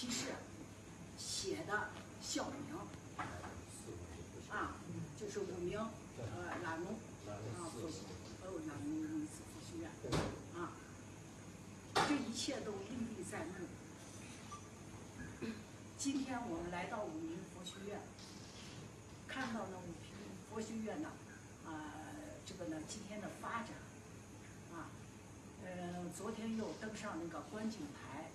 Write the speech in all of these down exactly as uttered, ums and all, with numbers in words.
七世写的校名啊，就是五名，呃，拉拢啊，佛学，哦，拉拢一次佛学院啊，这一切都历历在目。今天我们来到五明佛学院，看到了五明佛学院呢，啊，这个呢，今天的发展啊，呃，昨天又登上那个观景台。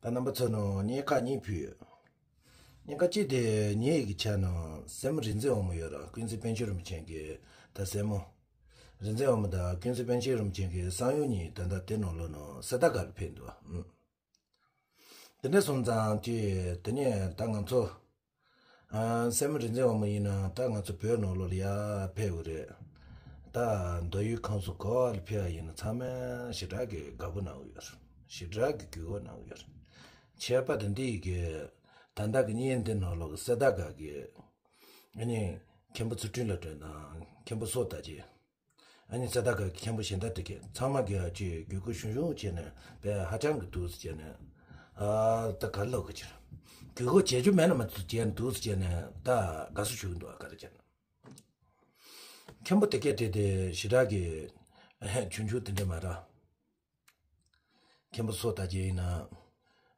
ད་རྣམ་པ་ཚོ་ནང་སྙན་ཁག་གཉིས་ཕུལ་ཡོད། སྙན་ཁག་གཅིག་དེ་ངའི་ཡི་གེ་ཆ་ནང་སྲས་མོ་རིག་འཛིན་དབང་མོ་ཡོད་ར། ཀུན་གཟིགས་པཎ་ཆེན་རིན་པོ་ཆེ་གི་ད་སྲས་མོ་རིག་འཛིན་དབང་མོ་དང་ཀུན་གཟིགས་པཎ་ཆེན་རིན་པོ་ཆེ་གི་གསང་ཡུམ་གཉིས་ད་ལྟ་དེ་ནང་ལོགས་ནང་གསལ་བརྡ་སྒར་ལ་ཕེབས་འདུག་ཨ། དེ་འདྲ་སོང་ཙང་དེ་དེ་ནས་ད་ང་ཚོ་ཨ། སྲས་མོ་རིག་འཛིན་དབང་མོ་ཡིན་ན་ད་ང་ཚོ་བོད་ནང་ལོགས་ལ་ཡར་ཕེབས་ཡོད་རེད། ད་མདོ་དབུས་ཁམས་གསུམ་ག་པར་ཕེབས་པ་ཡིན་ན་ཚང་མས་ཞེ་དྲག་གི་དགའ་པོ་གནང་གི་ཡོད་རེད། ཞེ་དྲག་གི་གུས་བཀུར་གནང་གི་ཡོད་རེད། ཁྱད་པར་དུ་འདི་ཡི་གི་ད་ལྟ་གི་བརྙན་འདི་ནང་ལོགས་གི་གསེར་རྟ་སྒར་གི་ཨ་ནི་མཁན་པོ་ཚུལ་ཁྲིམས་བློ་གྲོས་དང་མཁན་པོ་བསོད་དར་རྒྱས། ཨ་ནི་གསེར་རྟ་སྒར་གི་མཁན་པོ་གཞན་དག་དེ་གས་ཚང་མ་གིས་ཅིག་གུས་བཀུར་ཞུམ་ཞུམ་བྱས་ནས་དཔེ་ཧ་ཅང་གི་འདུག་སེ་བྱས་ནས། ཨ་ད་ག་རེ་ལབ་དགོས་ཀྱི་རེད། གུས་བཀུར་བྱེད་རྒྱུ་མེད་ན་མ་གཏོགས་བྱས་འདུག་སེ་བྱས་ནས་ད་དགའ་བསུ་ཞུ་གི་འདུག་ཨ་ག་རེ་བྱས་ན། མཁན་པོ་དེ་གས་དེ་དེ་ཞེ་དྲག་གི་ཆུང་ཆུང་དེ་འདྲ་མ་རེད། མཁན་པོ་བསོད་དར་རྒྱས་ཡིན་ན།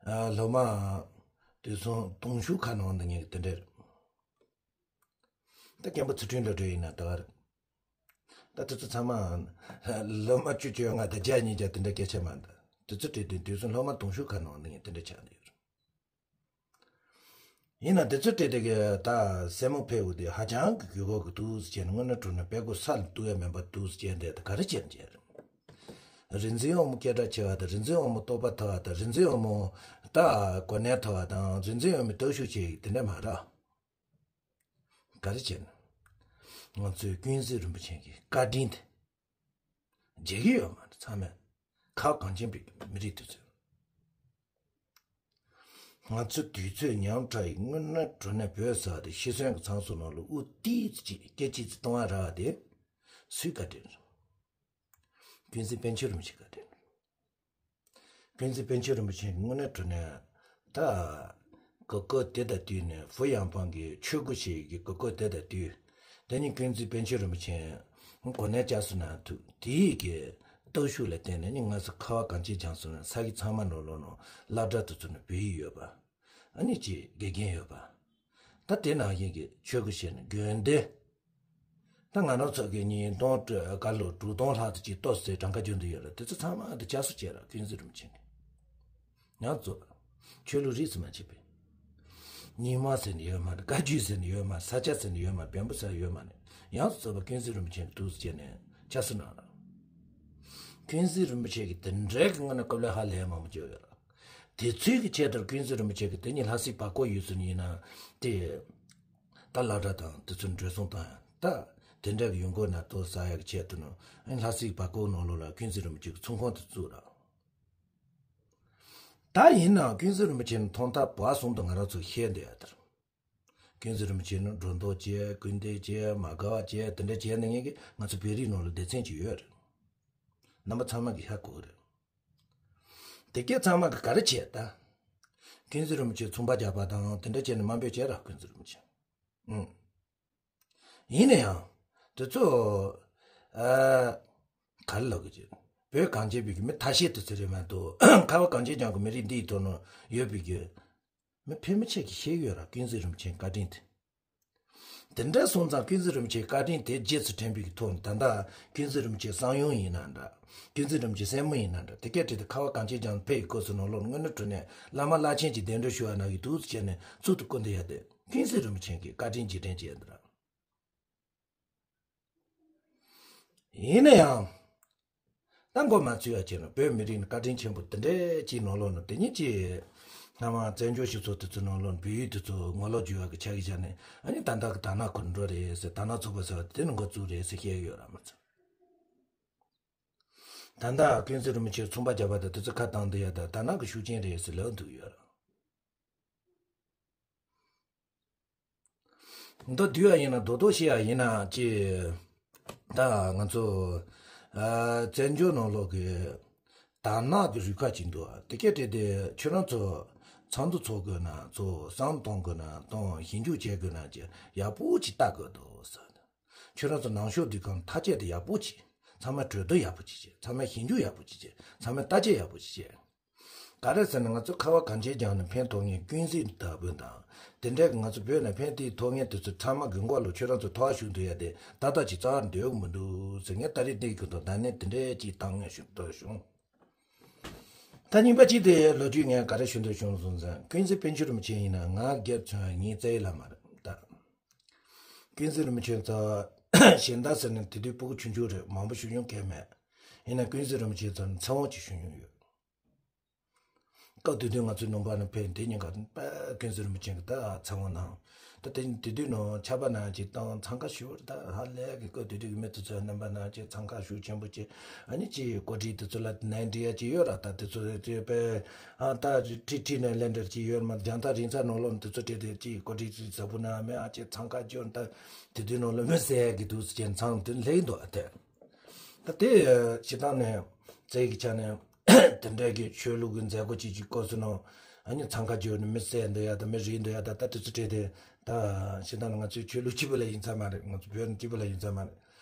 ཨ་སློབ་མ་དུས་སུ་དུང་ཕྱུར་ཁ་ནང་འདི་ངེས་དེ་འདྲ་རེད། ད་མཁན་པོ་ཚུལ་ཁྲིམས་བློ་གྲོས་ཡིན་ན་ད་ག་རེད། ད་དེ་ཚོ་ཚང་མ་སློབ་མ་བཅུ་བཅོ་ལྔ་དང་བརྒྱ་ཉིས་བརྒྱ་དེ་འདྲ་སྐད་ཆ་མ་འདུག་དེ་ཚོ་བྲིས་དུས་དུས་སུ་སློབ་མ་དུང་ཕྱུར་ཁ་ནང་འདི་ངེས་དེ་འདྲ་ཆགས་འདུག་ཡིན་ན་དེ་ཚོ་བྲིས་དེ་གི་ད་སེར་མོ་ཕེབས་དེ་ཧ་ཅང་གི་གུས་བཀུར་གི་འདུག་ཟེར་ནས་དངོས་གནས་དྲང་གནས་དཔེ་ཁོ་ས་ལ་གཏུག་ཡ་མེད་པ་འདུག་ཟེར་དེ་ད་ག་རེ་བྱས་ནས་བྱས་རེད། རིག་འཛིན་འོག་མོ་སྐད་གྲགས་ཆེ་བ་དང་རིག་འཛིན་འོག་མོ་རྟོགས་པ་ཐོབ་པ་དང་རིག་འཛིན་འོག་མོ་ད་གོ་གནས་ཐོབ་པ་དང་རིག་འཛིན་འོག་མོའི་སྟོབས་ཤུགས་ཆེ་དེ་འདྲ་མ་རེད། ག་རེ་བྱས་ན། ང་ཚོའི་ཀུན་གཟིགས་རིན་པོ་ཆེ་གི་བཀའ་དྲིན་དེ། བརྗེད་ཀྱི་ཡོད་མ་རེད་ཚང་མས། ཁ་བ་གངས་ཅན་པའི་མི་རིགས་དེ་ཚོས། ང་ཚོ་དུས་ཚོད་ཉམས་ཕྲ་ཡི་དངོས་གནས་དྲང་གནས་བོད་ཟེར་བ་དེ་ཤི་གསོན་གྱི་མཚམས་སུ་ནང་ལ་དབུགས་ཏིག་ཙམ་ཅིག་སྐད་ཅིག་ཙམ་གཏོང་བ་རག་པ་དེ་སུའི་བཀའ་དྲིན་རེད། ཀུན་གཟིགས་པཎ་ཆེན་རིན་པོ་ཆེའི་བཀའ་དྲིན་རེད། ཀུན་གཟིགས་པཎ་ཆེན་རིན་པོ་ཆེ་གི་དངོས་གནས་དྲང་གནས་ད། གོ་སྐབས་དེ་དང་བསྟུན་ནས་ཧྥུ་ཡང་ཕང་གི་ཆོས་སྒོ་ཞིག་གི་གོ་སྐབས་དེ་དང་བསྟུན། དེ་ནི་ཀུན་གཟིགས་པཎ་ཆེན་རིན་པོ་ཆེ་གོ་གནས་བསྐྱར་གསོ་གནང་ཐུབ་དེའི་གི་སྟོབས་ཤུགས་ལ་བརྟེན་ནས་ནི་ང་ཚོ་ཁ་བ་གངས་ཅན་ལྗོངས་སུ་ནི་ས་གི་ཚང་མ་ནོར་ལོ་ནོ་སློབ་གྲྭ་དུ་ཚུད་ནས་བོད་ཡིག་ཡོད་པ། ཨ་ནི་ཅིག་དགེ་རྒན་ཡོད་པ། ད་དེ་ནང་བཞིན་གྱི་ཆོས་སྒོ་ཞེས་ནས་དགོན་སྡེ། ད་ང་རང་ཚོ་གི་ཉིས་སྟོང་དྲུག་ལོ་དྲུག་སྟོང་ལྷག་ཙམ་ཅིག་ལྟོ་ཟས་གྲངས་ཀ་རྒྱུན་དུ་ཡོད་ལ་དེ་ཚོ་ཚང་མ་དེ་བསྐྱར་གསོ་བྱས་ལ་ཀུན་གཟིགས་རིན་པོ་ཆེ་གི། ཡང་གཙོ། ཆོས་ལུགས་རིས་སུ་མ་ཆད་པའི། རྙིང་མ་ཟེར་ནི་ཡོད་མ་རེད། བཀའ་བརྒྱུད་ཟེར་ནི་ཡོད་མ་རེད། ས་སྐྱ་ཟེར་ནི་ཡོད་མ་རེད། བེམ་པོ་ཟེར་ཡོད་མ་རེད། ཡང་གཙོ་བ་ཀུན་གཟིགས་རིན་པོ་ཆེ་གི་འདུག་སེ་བྱས་ནས་བསྐྱར་གསོ་གནང་ལ། ཀུན་གཟིགས་རིན་པོ་ཆེ་གི་དེ་འདྲའི་གི་སྔོན་ན་སྐབས་ལ་ཧ་ལས་མང་པོ་བརྗོད་ཡོད་ལ། དེ་ཚོའི་གི་ཆེད་དུ་ཀུན་གཟིགས་རིན་པོ་ཆེ་གི་དེ་ཉིད་ལྷ་སའི་བར་སྐོར་ཡོད་ཚུལ་ཡིན་ན། དེ། ད་སློབ་གྲྭ་དང་དེ་ཚོ་འགྲོ་སོང་བཏང་ཡ་ད། དེ་འདྲ་གི་ཡོང་སྒོ་ན་ལྟོ་ཟ་ཡ་གི་ཆེད་དུ་ནོ། ལྷ་སའི་བར་སྐོར་ནང་ལོགས་ལ་ཀུན་གཟིགས་རིན་པོ་ཆེ་གི་ཚོང་ཁང་དུ་བཙུགས་ར། ད་ཡིན་ནའང་ཀུན་གཟིགས་རིན་པོ་ཆེ་ནི་ཐོག་མཐའ་བར་གསུམ་དུ་ང་རང་ཚོ་ཤེས་བསྡད་ཡ་དེར། ཀུན་གཟིགས་རིན་པོ་ཆེ་ནི་སྒྲོ་འདོགས་བཅད་སྐུར་འདེབས་བཅད་མ་དགའ་བ་བཅད་དེ་འདྲ་བྱས་ནས་ངེད་ཀྱི་ང་ཚོ་བོད་རིགས་ནང་ལ་སྡེ་ཚན་ཅིག་ཡོད་རེད། རྣམ་པ་ཚང་མ་གིས་ཧ་གོ་གི་རེད། དེ་སྐད་ཚང་མ་གིས་ག་རེ་བྱས་ད། ཀུན་གཟིགས་རིན་པོ་ཆེ་མཚུངས་པ་རྒྱག་པ་དང་དེ་འདྲ་བྱས་ནས་དམའ་འབེབས་བྱས་ར་ཀུན་གཟིགས་རིན་པོ་ཆེ། ཨུང་། ཡིན་ན་ཡང་། དེ་ཚོ། ཨ། ག་རེ་ལབ་དགོས་ཀྱི། བོད་གངས་ཅན་པའི་གི་མི་ཐ་ཤལ་དུ་ཚེ་རེ་མ་གཏོགས་ཁ་བ་གངས་ཅན་ལྗོངས་ཀྱི་མི་རིགས་འདིའི་ཐོག་ནས་ཡོད་པའི་གི། མི་ཕལ་མོ་ཆེ་གིས་ཤེས་ཡོད་ར་ཀུན་གཟིགས་རིན་པོ་ཆེའི་བཀའ་དྲིན་དེ། དེ་འདྲ་སོང་ཙང་ཀུན་གཟིགས་རིན་པོ་ཆེའི་བཀའ་དྲིན་དེ་རྗེས་སུ་དྲན་པའི་གི་ཐོག་ནས་ད་ལྟ་ཀུན་གཟིགས་རིན་པོ་ཆེའི་གསང་ཡུམ་ཡིན་ན་འདྲ། ཀུན་གཟིགས་རིན་པོ་ཆེའི་སྲས་མོ་ཡིན་ན་འདྲ་དེ་སྐད་བྲིས་ཏེ་ཁ་བ་གངས་ཅན་ལྗོངས་ཕེབས་ཡི་སྐབས་སུ་ནང་ལོགས་དངོས་གནས་དྲང་གནས་བླ་མ་བླ་ཆེན་གྱི་གདན་འདྲེན་ཞུ་བ་ན་གི་འདུག་ཟེར་ནས་གཙུག་ཏུ་བཀུར་འདི་ཡ་དེ་ཀུན་གཟིགས་རིན་པོ་ཆེ་གི་བཀའ་དྲིན་རྗེས་དྲན་བྱས་འདི་ར། ཡིན་ན་ཡང་། ད་མགོ་མ་ཚོས་ཡ་བྱས་ན་བོད་མི་རིགས་ནི་བཀའ་དྲིན་ཆེན་པོ་དེ་འདྲའི་ཅིག་ནང་ལོགས་ནས་དེ་ཉིད་ཀྱི། སྔ་མ་བཙན་བྱོལ་སྤྱི་ཚོགས་དེ་ཚོའི་ནང་ལོགས་ནས་བོད་ཡིག་དེ་ཚོ་ངོ་ལོག་བརྒྱུད་ཡ་གི་ཆ་གི་བཞག་ནས་ཨ་ནི་ད་ལྟ་གི་དར་ནག་གུར་འགྲོ་རེད་ཟེར་དར་ནག་ཚོགས་པ་ཟེར་བ་དེ་ནི་འགོ་བཙུགས་རེད་ཟེར་བཤད་ཡོད་ར་མ་ཚོ། ད་ལྟ་ཀུན་གཟིགས་རིན་པོ་ཆེ་མཚུངས་པ་རྒྱག་པ་དང་དེ་ཚོ་ཁ་བཏང་བསྡད་ཡ་ད་དར་ནག་གི་ཤུགས་རྐྱེན་རེད་ཟེར་ལབ་འདུག་ཡོད་ར། མདོར་བསྡུས་པ་ཡིན་ན་རྡོག་རྡོག་བཤད་ཡ་ཡིན་ན་ཅི། ད་ང་ཚོ། ཨ། བཙན་བྱོལ་ནང་ལོགས་ཀྱི་དར་ནག་གི་རུས་ཁ་ཅིག་འདུག་དེ་སྐད་བྲིས་ཏེ་ཁྱོད་རང་ཚོ་ཚོགས་འདུ་ཚོགས་དགོས་ན་ཚོགས། བསམ་བློ་གཏོང་དགོས་ན་གཏོང་། ཞིབ་འཇུག་བྱེད་དགོས་ན་ཅི་ཡག་པོ་ཅིག་ལྟ་དགོས་འདུག་ཟེར། ཁྱོད་རང་ཚོ་ནང་ཤོག་འདུས་ཁང་ཐག་བཅད་དེ་ཡག་པོ་ཅིག་ཚང་མས་གྲོས་བསྡུར་ཡག་པོ་ཅིག་བྱེད། ཚང་མས་ཞིབ་འཇུག་ཡག་པོ་ཅིག་བྱེད། ཚང་མས་བརྟག་དཔྱད་ཡག་པོ་ཅིག་བྱེད། ག་རེ་ཟེར་ན་ང་ཚོ་ཁ་བ་གངས་ཅན་ལྗོངས་ནས་ཕན་ཐོགས་མཁན་ཀུན་གཟིགས་ལྟ་བུ་དང་། དེ་འདྲའི་ང་ཚོ་བོད་ནས་ཕན་བདེའི་ཐོག་མཁན་དེ་ཚོ་ཚང་མ་གི་མགོ་ལ་ཁྱོད་རང་ཚོ་ཐོག་ཞུགས་འདུག་ཡ་དེ་ད་ལྟ་ཅིག་རྩ་བ་འདོད་མི་འདུག་ཟེར། ངས་ད་རེས་འདི་གི་དོན་དག་ནས་དེ་འདྲའི་ཅིག་བཏང་ངས་ཞུ་འདོད་བྱུང་། ད་གཉིས་པ་གཅིག་དེ་ལོ་རྒྱུས་ངས་ག་རེ་ཞུ་འདོད་བྱུང་སོང་ཟེར་ན་ཀུན་གཟིགས་པཎ་ཆེན་རིན་པོ་ཆེ་ཡིན་ན་ང་རྒྱལ་མཚོན་ཡ་ངའི་རྩ་བའི་བླ་མ་རེད་ད། ཀུན་གཟིགས་རིན་པོ་ཆེ་ཚོ་གཞན་དག་ཟེར་ན་དེ་དུས་སྤུ་གུ་ཆུང་ཆུང་རེད། མང་པོ་ཞུ་མྱོང་གལ་མེད། ཡིན་ན་ཀུན་གཟིགས་རིན་པོ་ཆེ་ཚོ་ནི་ཚེ་དབང་ཅིག་ཞུ་མྱོང་ཡོད། སྐབས་དེ་དུས་ང་ཚོའི་ནང་པ་ནང་ཕེབས་དེ་ཉིན་ཀ་ཀུན་བཟང་རིན་པོ་ཆེ་གི་ད་ཚང་བ་ནང་། ད་དེ་དེ་དུས་ནང་ཆར་པ་ནང་ཅིག་བཏང་འཚང་ཁ་ཤོར། ད་ཧ་ལས་གི་སྐབས་དེ་དུས་ཀྱི་མི་དེ་ཚོའི་རྣམ་པ་ནང་ཅིག་འཚང་ཁ་ཤུགས་ཆེན་པོ་ཅིག་ཨ་ནི་ཅིག་གོ་སྒྲིག་དེ་ཚོ་ལ་ནན་འདྲི་ཡ་ཅིག་ཡོད་ར། ད་དེ་ཚོ་དེ་པས་ཨ་ད་ཁྲིད་ཁྲིད་ནས་ལན་འདྲ་ཅིག་ཡོད་མ། རྒྱང་ཐག་རིང་ས་ནང་ལོགས་དེ་ཚོ་ཁྲིད་དེ་ཅིག་གོ་སྒྲིག་ཅིག་ཟབ་པོ་ན་མེད། ཨ་ཅིག་འཚང་ཁ་སྐྱོན། ད་དེ་དུས་ནང་ལོགས་མི་ཟེར་གི་འདུག་ཟེར་ཅན་ཚང་དེ་ལེགས་འདུག་ཨ་དེ། ད་དེ་སྤྱི་བཏང་ནས་རྩེ་གི་ཆ་ནས་དེ་འདྲའི་གི་ཆོས་ལུགས་ཀྱི་མཛད་སྒོ་ཅིག་ཅིག་བསྐོར་སོང་ན། ཨ་ནི་འཚང་ཁ་བརྗོད་ནས་མི་བསད་འདོད་ཡ་དང་མི་རིག་འདོད་ཡ་དང་། ད་དེ་ཚོ་བྲལ་ཏེ་ད་སྤྱི་བཏང་ནས་ང་ཚོའི་ཆོས་ལུགས་གཅིག་པུ་ལ་ཡིན་ས་མ་རེད། ང་ཚོ་བོད་ནི་གཅིག་པུ་ལ་ཡིན་ས་མ་རེད།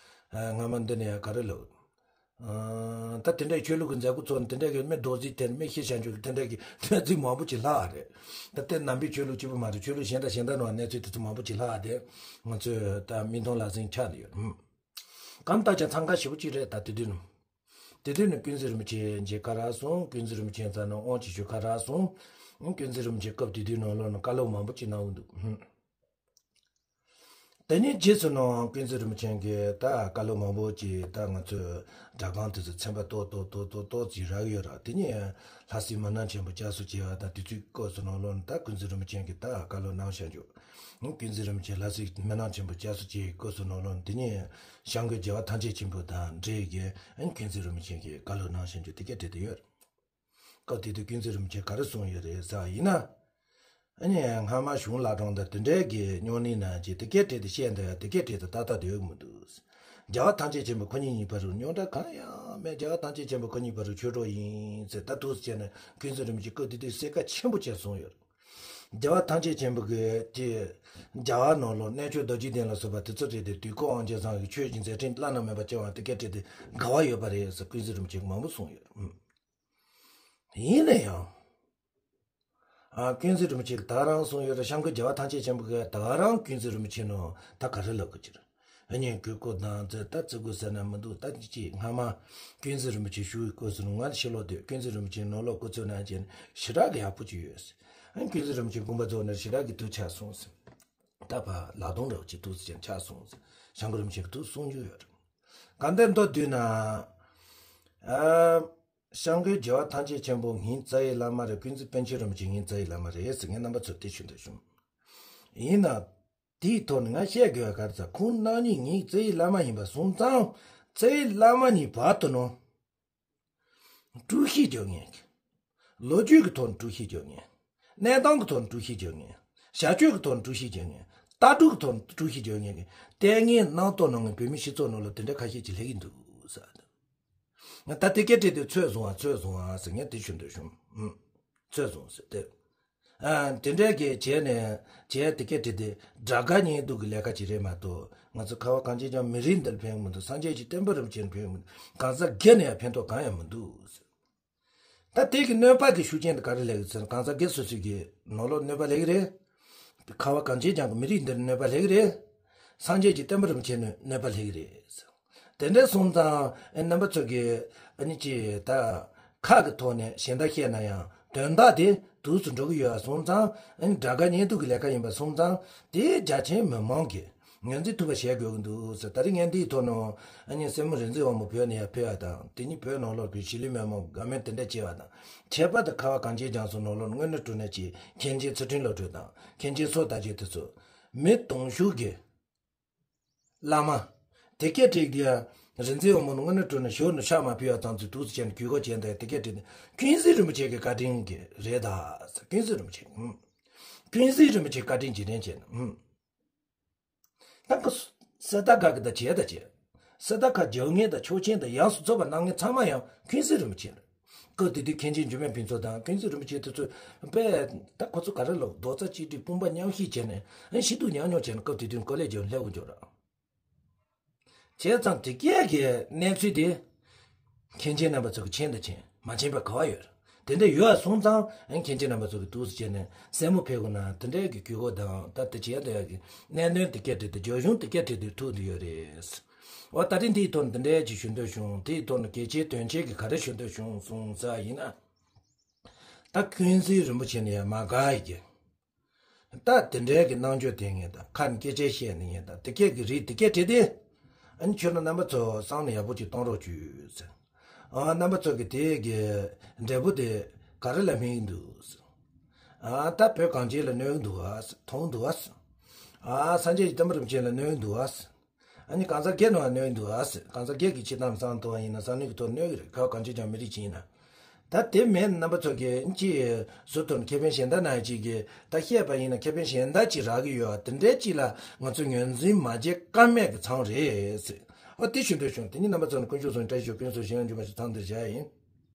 ཨ་སྔ་མ་འདི་ནས་ཡ་ག་རེ་ལབ། ཨ་ད་དེ་འདྲའི་ཆོས་ལུགས་ཀྱི་མཛད་སྒོ་ཚོགས་ནས་དེ་འདྲའི་གི་མི་རྡོག་རྫིས་དེ་མི་ཤི་བྱ་འཇུག་གི་དེ་འདྲའི་གི་གནས་ཚུལ་མང་པོ་ཅིག་ལྷག་རེད། ད་དེ་ནང་པའི་ཆོས་ལུགས་གཅིག་པུ་མ་རེད། ཆོས་ལུགས་གཞན་དང་གཞན་དང་ནང་གནས་ཚུལ་དེ་ཚོ་མང་པོ་ཅིག་ལྷག་དེ་ང་ཚོས་ད་མིག་མཐོང་ལག་ཟིན་ཆགས་ནས་ཡོད། ཧུམ། གང་ལྟར་ཀྱང་འཚང་ཁ་ཞེ་པོ་ཅིག་རེད། ད་དེ་དུས་ནས། དེ་དུས་ནས་ཀུན་གཟིགས་རིན་པོ་ཆེ་མཇལ་ཁ་རག་སོང་། ཀུན་གཟིགས་རིན་པོ་ཆེ་རྩ་ནས་དབང་ཅིག་ཞུ་ཁ་རག་སོང་། ཀུན་གཟིགས་རིན་པོ་ཆེ་སྐབས་དེ་དུས་ནང་ལོགས་ནས་བཀའ་སློབ་མང་པོ་ཅིག་གནང་འདུག། ཧུམ། དེ་ནས་རྗེས་སུ་ནང་ཀུན་གཟིགས་རིན་པོ་ཆེ་གིས་ད་བཀའ་སློབ་མང་པོ་ཅིག་ད་ང་ཚོས་སྒྲ་སྒམ་དེ་ཚོ་ཚན་པ་ཏོག་ཏོག་ཏོག་ཏོག་ཏོག་ཅིག་རག་ཡོད་ར། དེ་ནས་ལྷ་སའི་མི་སྣ་ཆེན་པོ་བསྐྱར་གསོ་བྱས་པ་དང་། དུས་ཚོད་སྐབས་སུ་ནང་ལོགས་ནས་ད་ཀུན་གཟིགས་རིན་པོ་ཆེ་གིས་ད་བཀའ་སློབ་གནང་བཞག་རྒྱུ། ཀུན་གཟིགས་རིན་པོ་ཆེ་ལྷ་སའི་མི་སྣ་ཆེན་པོ་བསྐྱར་གསོ་བྱས་སྐབས་སུ་ནང་ལོགས་ནས། དེ་ནས་སྐྱབས་མགོན་རྒྱལ་བ་ཐམས་ཅད་མཁྱེན་པ་དང་འབྲེལ་གྱི་ཀུན་གཟིགས་རིན་པོ་ཆེ་གིས་བཀའ་སློབ་གནང་བཞག་རྒྱུ་དེ་གས་བྲིས་ཏེ་ཡོད། སྐབས་དེ་དུས་ཀུན་གཟིགས་རིན་པོ་ཆེས་ག་རེ་གསུངས་ཡོད་རེད་ཟེར་བ་ཡིན་ན། ཨ་ནི་སྔ་མ་གཞུང་བླ་བྲང་དང་དེ་འདྲའི་གི་སྨྱུང་གནས་ནང་བཞིན་དེ་གས་བྲིས་ཏེ་བཤད་འདོད་ཡ་དེ་གས་བྲིས་ཏེ་ཏག་ཏག་སྡོད་ཀྱི་མི་འདུག། རྒྱལ་བ་ཐམས་ཅད་མཁྱེན་པ་ཁོ་ཉིད་ཡིན་པ་རུ་རྙོག་དྲ་གང་ཡང་མེད། རྒྱལ་བ་ཐམས་ཅད་མཁྱེན་པ་ཁོ་ཉིད་ཡིན་པ་རུ་ཆོས་གྲོགས་ཡིན་ཟེར། ད་འདུག་སེ་བྱས་ནས་ཀུན་གཟིགས་རིན་པོ་ཆེས་སྐབས་དེ་དུས་གསལ་ཁ་ཆེན་པོ་བྱས་གསུངས་ཡོད། རྒྱལ་བ་ཐམས་ཅད་མཁྱེན་པ་གིས་དེ་རྒྱ་གར་ནང་ལོགས་གནས་མཆོག་རྡོ་རྗེ་གདན་ལ་སོགས་པ་དེ་ཚོ་བྲིས་ཏེ། དུས་འཁོར་དབང་ཆེན་ཚང་གི་ཆོས་ཀྱི་མཛད་འཕྲིན་བླ་ན་མེད་པ་བྱུང་བ་དེ་གས་བྲིས་ཏེ་དགའ་བ་ཡོད་པ་རེད་ཟེར་ཀུན་གཟིགས་རིན་པོ་ཆེས་མང་པོ་གསུངས་ཡོད། ཨུམ། ཡིན་ན་ཡང་། ཨ། ཀུན་གཟིགས་རིན་པོ་ཆེས་ད་རང་གསུངས་ཡོད་རེད། སྐྱབས་མགོན་རྒྱལ་བ་ཐམས་ཅད་མཁྱེན་པ་གིས་ད་རང་ཀུན་གཟིགས་རིན་པོ་ཆེ་ནང་ད་ག་རེ་ལབ་དགོས་ཀྱི་རེད། ཨ་ནི་གུས་བཀུར་དང་ཚེ་ད་བརྩི་དགོས་ཟེར་ན་མི་འདུག། ད་ཅི་སྔ་མ་ཀུན་གཟིགས་རིན་པོ་ཆེ་བཞུགས་སྐབས་སུ་ང་ཕྱི་ལོགས་སྡོད། ཀུན་གཟིགས་རིན་པོ་ཆེ་ནང་ལོགས་སྐུ་ཚབ་གནང་བྱས་ནས་ཞེ་དྲག་གི་ཡག་པོ་ཅིག་ཡོད། ཨ་ནི་ཀུན་གཟིགས་རིན་པོ་ཆེ་དགོངས་པ་རྫོགས་ནས་ཞེ་དྲག་གི་དུས་ཆགས་སོང་ཟེར། ད་ཕར་ལག་སྟོང་འདྲ་བོ་ཅིག་འདུག་ཟེར་ཅན་ཆགས་སོང་ཟེར། སྐྱབས་མགོན་རིན་པོ་ཆེ་གིས་འདུག་གསུང་རྒྱུ་ཡོད་རེད། གང་ལྟར་མདོར་བསྡུས་ན། ཨ། སྐྱབས་མགོན་རྒྱལ་བ་ཐམས་ཅད་མཁྱེན་པ་ངའི་རྩ་བའི་བླ་མ་རེད། ཀུན་གཟིགས་པཎ་ཆེན་རིན་པོ་ཆེ་ངའི་རྩ་བའི་བླ་མ་རེད་ཟེར་ངས་རྣམ་པ་ཚོར་དེ་ཞུ་འདོད་བྱུང་། ཡིན་ན། དེའི་ཐོག་ནས་ང་བཤད་དགོས་པ་ག་རེ་ཟེར། ཁོང་རྣམ་གཉིས་ངའི་རྩ་བའི་བླ་མ་ཡིན་པ་སོང་ཙང་། རྩ་བའི་བླ་མ་གཉིས་བར་དུ་ནོ། དཀྲུག་ཤིང་རྒྱག་མཁན། ལོ་རྒྱུས་ཀྱི་ཐོག་ནས་དཀྲུག་ཤིང་རྒྱག་མཁན། གནས་སྟངས་ཀྱི་ཐོག་ནས་དཀྲུག་ཤིང་རྒྱག་མཁན། བྱ་སྤྱོད་ཀྱི་ཐོག་ནས་དཀྲུག་ཤིང་རྒྱག་མཁན། ལྟ་གྲུབ་ཀྱི་ཐོག་ནས་དཀྲུག་ཤིང་རྒྱག་མཁན་གྱི་ལྟས་ངན་རྣམ་རྟོག་གནང་མཁན་བོད་མི་སྤྱི་ཚོགས་ནང་ལ་དེ་འདྲ་ཁ་ཤས་ཅིག་སླེབས་ཀྱི་འདུག་ཟེར། ད་དེ་སྐད་བྲིས་ཏེ་ཚོད་བཟུང་བ་ཚོད་བཟུང་བ་ཟེར་ངས་དེ་ཞུ་འདོད་བྱུང་། ཨུམ། ཚོད་བཟུང་ཟེར་ཏེ། ཨ། དེ་འདྲའི་གི་བྱས་ནས་བྱས་དེ་སྐད་བྲིས་ཏེ་དགྲ་དགའ་གཉེན་སྡུག་གི་ལས་ཀ་ཅིག་རེད་མ་གཏོགས། ང་ཚོ་ཁ་བ་གངས་ཅན་ལྗོངས་མི་རིགས་འདིར་ཕན་གྱི་མི་འདུག། སངས་རྒྱས་ཀྱི་བསྟན་པ་རིན་པོ་ཆེར་ཕན་གྱི་མི་འདུག། གང་ཟག་སྒེར་ནས་ཡང་ཕན་ཐོགས་གང་ཡང་མི་འདུག་ཟེར། ད་དེ་གི་གནོད་པ་གི་ཤུགས་རྐྱེན་དེ་ག་རེ་ལས་ཀྱི་ཟེར་ན། གང་ཟག་སྒེར་སོ་སོའི་གི་ནང་ལོགས་གནོད་པ་ལས་ཀྱི་རེད། ཁ་བ་གངས་ཅན་ལྗོངས་ཀྱི་མི་རིགས་འདིར་གནོད་པ་ལས་ཀྱི་རེད། སངས་རྒྱས་ཀྱི་བསྟན་པ་རིན་པོ་ཆེ་ནི་གནོད་པ་ལས་ཀྱི་རེད། དེ་འདྲ་སོང་ཙང་ཨ་རྣམ་པ་ཚོ་གི་ཨ་ནི་ཅི་ད་ཁ་གི་ཐོག་ནས་གཞན་དག་བཤད་ན་ཡང་དོན་དག་དེ་དུས་སུ་འགྲོ་གི་ཡོད་པ་སོང་ཙང་། ཨ་ནི་དགྲ་དགའ་གཉེན་སྡུག་གི་ལས་ཀ་ཡིན་པ་སོང་ཙང་། དེ་རྒྱ་ཆེན་མི་མང་གི་ངོས་འཛིན་ཐུབ་པ་བྱེད་དགོས་ཀྱི་འདུག་ཟེར། ད་རེས་ངས་འདིའི་ཐོག་ནས་ཨ་ནི་སྲས་མོ་རིག་འཛིན་དབང་མོ་བོད་ནས་ཡར་ཕེབས་པ་དང་། དེ་ཉིད་བོད་ནང་ལོགས་པའི་གཞིས་ལུས་མི་མང་དགའ་མོས་དེ་འདྲ་བྱས་པ་དང་། ཁྱད་པར་དུ་ཁ་བ་གངས་ཅན་ལྗོངས་སུ་ནང་ལོགས་དངོས་གནས་དྲང་གནས་ཀྱི་མཁན་ཆེན་ཚུལ་ཁྲིམས་བློ་གྲོས་དང་། མཁན་ཆེན་སོགས་དར་རྒྱས་དེ་ཚོ་མི་དུང་ཕྱུར་གྱི་བླ་མ། དེ་སྐད་བྲིས་དེ་ཡང་རིག་འཛིན་དབང་མོ་ནི་དངོས་གནས་དྲང་གནས་ཞོར་ནས་ཕྱག་མ་ཕུལ་བ་ཙམ་ཚོད་འདུག་ཟེར་བྱས་ནས་གུས་བཀུར་བྱས་འདུག། དེ་སྐད་བྲིས་ནས་ཀུན་གཟིགས་རིན་པོ་ཆེ་གི་བཀའ་དྲིན་གྱིས་རེད་ད་ཟེར། ཀུན་གཟིགས་རིན་པོ་ཆེ། ཨུམ། ཀུན་གཟིགས་རིན་པོ་ཆེ་བཀའ་དྲིན་གྱིས་རེད་བྱས་ནས། ཨུམ། ད་ཁོ་སི་ཏཱ་ག་གི་ད་བྱས་ད་བྱས། སི་ཏཱ་ག་རྒྱག་མཁན་དང་ཆོག་མཆན་དང་ཡོངས་སུ་རྫོགས་པ་གནང་མཁན་ཚང་མ་ཡང་ཀུན་གཟིགས་རིན་པོ་ཆེ་རེད། སྐབས་དེ་དུས་མཁན་ཆེན་འཇིགས་མེད་ཕུན་ཚོགས་དང་ཀུན་གཟིགས་རིན་པོ་ཆེ་དེ་ཚོ་དཔེ་ད་ཁོ་ཚོ་ག་རེ་ལབ། རྡོག་རྩ་གཅིག་སྒྲིལ་དཔུང་པ་མཉམ་གཤིབ་བྱས་ནས་ཨ་ཤི་སྡུག་མྱོང་མྱོང་བྱས་ནས་སྐབས་དེ་དུས་ཀོ་ལེ་ཇི་ལ་སླེབས་འགྱོ་ར། བྱས་ཙང་དེ་སྐད་ཀྱི་གནས་ཚུལ་དེ་མཁན་ཆེན་རྣམ་པ་ཚོ་གིས་མཁྱེན་དང་མཁྱེན། མ་མཁྱེན་པ་ག་བ་ཡོད་རེད། དེ་འདྲ་ཡོད་པ་སོང་ཙང་ཨ་མཁན་ཆེན་རྣམ་པ་ཚོ་གིས་འདུག་སེ་བྱས་ནས་སྲས་མོ་ཕེབས་དགོས་ན་དེ་འདྲའི་གི་གུས་བཀུར་དང་། ད་དེ་བྱས་དེ་ཡག་གི་གནད་དོན་དེ་སྐད་བྲིས་ཏེ་རྒྱ་གཞུང་དེ་སྐད་བྲིས་ཏེ་ཐུག་འདི་ཡོད་རེད། འོ་ད་རེས་འདིའི་ཐོག་ནས་འདི་འདྲའི་ཅིག་ཞུ་འདོད་བྱུང་། དེའི་ཐོག་ནས་གལ་ཆེ་དོན་ཆེ་གི་ག་རེ་ཞུ་འདོད་བྱུང་སོང་ཟེར་བ་ཡིན་ན། ད་ཀུན་གཟིགས་རིན་པོ་ཆེ་ནས་ཡང་མ་དགའ་ཡི་གི། ད་དེ་འདྲའི་གི་རྣམ་འགྱུར་དེ་ངས་ད་ཁ་ནས་སྐད་ཆ་བཤད་ནས་ངས་ད་དེ་སྐད་ཀྱི་རིགས་དེ་སྐད་བྲིས་ཏེ། ཨ་ནི་ཁྱོད་རང་རྣམ་པ་ཚོ་བསམ་བློ་ཡག་པོ་ཅིག་གཏོང་རོགས་བྱོས་ཟེར། ཨ་རྣམ་པ་ཚོ་གི་དེ་གི་འབྲས་བུ་དེ་ ག་རེ་ལ་སྨན་གྱི་འདུག་ཟེར། ཨ་ད་བོད་གངས་ཅན་ལ་གནོད་ཀྱི་འདུག་ཨ་ཟེར། མཐོང་འདུག་ཨ་ཟེར། ཨ་སངས་རྒྱས་ཀྱི་བསྟན་པ་རིན་པོ་ཆེ་ལ་གནོད་ཀྱི་འདུག་ཨ་ཟེར། ཨ་ནི་གང་ཟག་སྒེར་ནང་ལ་གནོད་ཀྱི་འདུག་ཨ་ཟེར། གང་ཟག་སྒེར་གྱི་སྤྱིར་བཏང་བསམ་བློ་གཏོང་བ་ཡིན་ན་བསམ་བློའི་གི་ཐོག་གནོད་ཀྱི་རེད། ག་གང་ཅི་ཀྱང་མི་རིགས་ཅིག་ཡིན་ན། ད་དེ་མིན་རྣམ་པ་ཚོ་གིས་ཅི་ཟུར་དུ་ཁེ་ཕན་གཞན་དག་ན་ཅིག་གིས་ད་བཤད་པ་ཡིན་ན་ཁེ་ཕན་གཞན་དག་ཅིག་རག་གི་ཡོད་ཨ། དེ་འདྲའི་ཅིག་ལ་ང་ཚོ་ངོས་འཛིན་མ་བྱེད་ཀ་མེད་ཀྱི་ཚང་རེད་ཟེར། ཨ་དེ་ཞུ་འདོད་བྱུང་། དེ་ནི་རྣམ་པ་ཚོ་ནི་དཀོན་མཆོག་གསུམ་བཀྲ་ཤིས་ཤོག་ཀུན་སུ་ཞིང་འཇུག་པ་ཞིག་ཚང་དུ་བཞག་ཡིན།